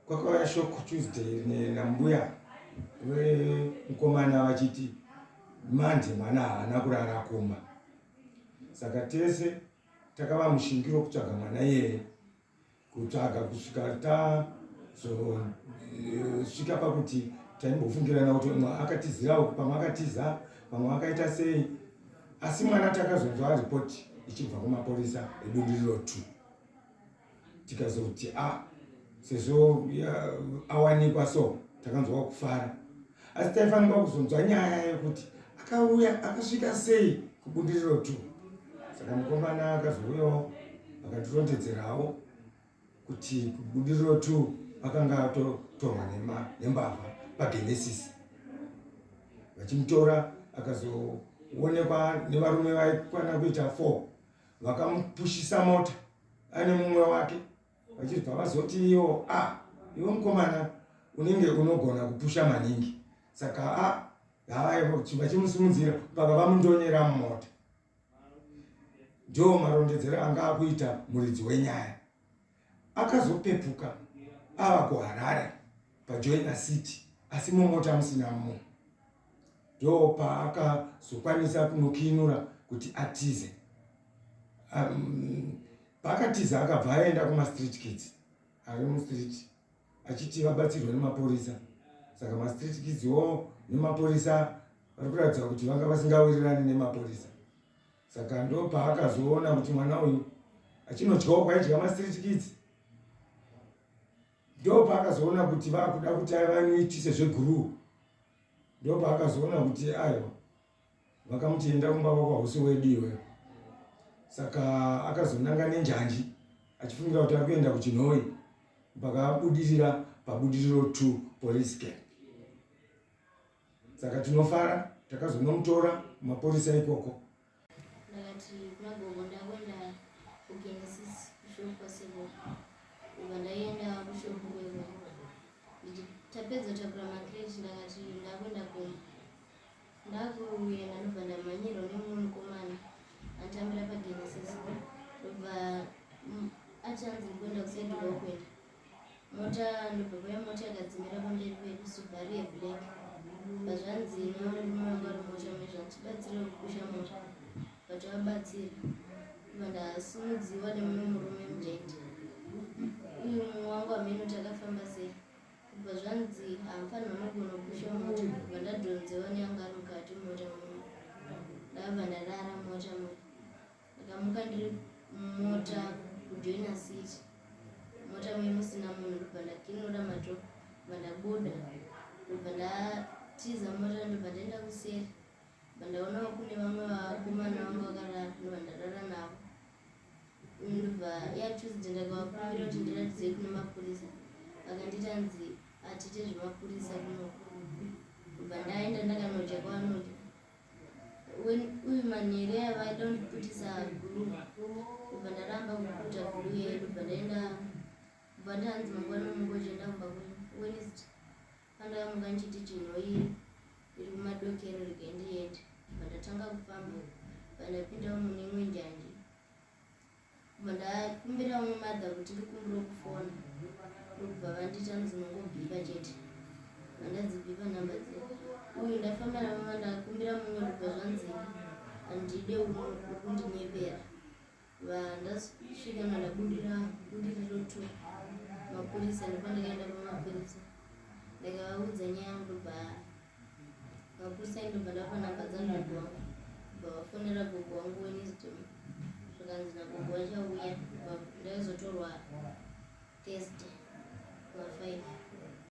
Kwakauya shoko Tuesday nambuya vemukomana vachiti manje mwana haana kurara kumba. Saka tese takava mushingiro kutsvaga mwana iyeye, kutsvaga kusvika tazosvika pakuti taimbofungirana kuti umwe akatizirawo, pamwe akatiza, pamwe akaita sei. Asi mwana takazonzwa ripoti ichibva kumapurisa eBudiriro 2, tikazoti a sezvo awanikwa, so takanzwa kufara. Asi taifanirwa kuzonzwa nyaya yekuti akauya akasvika sei kuBudiriro 2. Saka mukomana akazouyawo akatirondedzerawo kuti kuBudiriro 2 akanga atotorwa nembavha paGenesis, vachimutora akazoonekwa nevarume vaikwana kuita 4, vakamupushisa mota ane mumwe wake, vachibva vazoti iwo, a iwe mukomana unenge unogona kupusha maningi, saka a vachimusimudzira mpaka vamundonyera mumota. Ndo marondedzero anga akuita muridzi wenyaya. Akazopepuka ava kuHarare paJoina City, asi mumota musina munhu. Ndo paakazokwanisa kunokinura kuti atize. Paakatiza akabva aenda kumastreet kids ari mustreet achiti vabatsirwe nemapurisa. Saka mastreet kids wo nemapurisa vari kuratidza kuti vanga vasingawirirani nemapurisa. Saka ndo paakazoona kuti mwana uyu achinodyawo kwaidya mastreet kids. Ndo paakazoona kuti vakuda kuti vamuitise zveglue. Ndo paakazoona kuti aiwa, vakamuti enda kumba kwako, hausi wedu iweyo. Saka akazonanga nenjanji achifungira kuti ari kuenda kuChinhoyi, mpaka abudirira paBudiriro 2 police camp. Saka tinofara takazonomutora mapurisa ikoko. Ndakati kuna gogo ndakuenda kuGenesis kushop kwaSevo. Ubva ndaenda kushop kwekwe, tapedza kutakura macrate, ndakati ndakuenda kumba. Ndakuenda ndobva ndamhanyirwa nemumwe mukomana anditambira paGenesis, ndobva achanzi ndikuenda kuside kwakuenda mota. Ndobva pauya mota yakadzimira pamberi pedu, Subaru yeblack. Pazvanzi nevarume vanga vari mota mune, zvandibatsira kupusha mota, vatovabatsira. Ndobva ndasimudziwa nemumwe murume mudhende. Uyu mumwe wangu hameno takafamba sei. Kubva zvanzi hamufanirwa nogona kupusha mota, ndobva ndadhonzewa neanga ari mukati mumota muno. Ndabva ndarara mota muno. Ndakamuka ndiri mumota kuJoina City, mota muye musina munhu. Ndobva ndakinura madoor, ndobva ndabuda, ndobva ndatiza mota, ndobva ndaenda kuseri. Ndobva ndaonawo kune vamwe vakomana vanga vakarara, ndobva ndarara navo. Ndobva yaTuesday ndakavakumbira kuti ndiratidzei kune mapurisa. Vakanditi anzi atiite zvemapurisa kunoko. Ndobva ndaenda ndakanodya kwavanodya. Uyu manheru aya vaida kundiputisa glue, ndobva ndaramba kuputa glue yedu. Ndobva ndaenda, kubva ndanzi mangwana unenge uchienda kumba kwenyu. Wednesday pandakamuka ndichiti Chinhoyi iri kumadokero, regai ndiende. Ndobva ndatanga kufamba, bva ndapindawo mune imwe njanji. Ndobva ndakumbira umwe madha kuti ndikumbire kufona, ndokubva vanditi anzi unongobhipa chete. Vandadzibhipa nhamba dze uyu ndafamba namama, ndakumbira mumwe, ndobva zvanzi handide, ukundinyepera. Vandasvika ndabudira Budiriro 2 mapurisa. Ndopandakaenda pamapurisa, ndakavaudza nyaya yangu. Ndobva mapurisa, ndobva ndapa nhamba dzagogo wangu, bva vafonera gogo wangu Wednesday, zvakanzi nagogo vachauya. Ndaizotorwa Thursday ma5.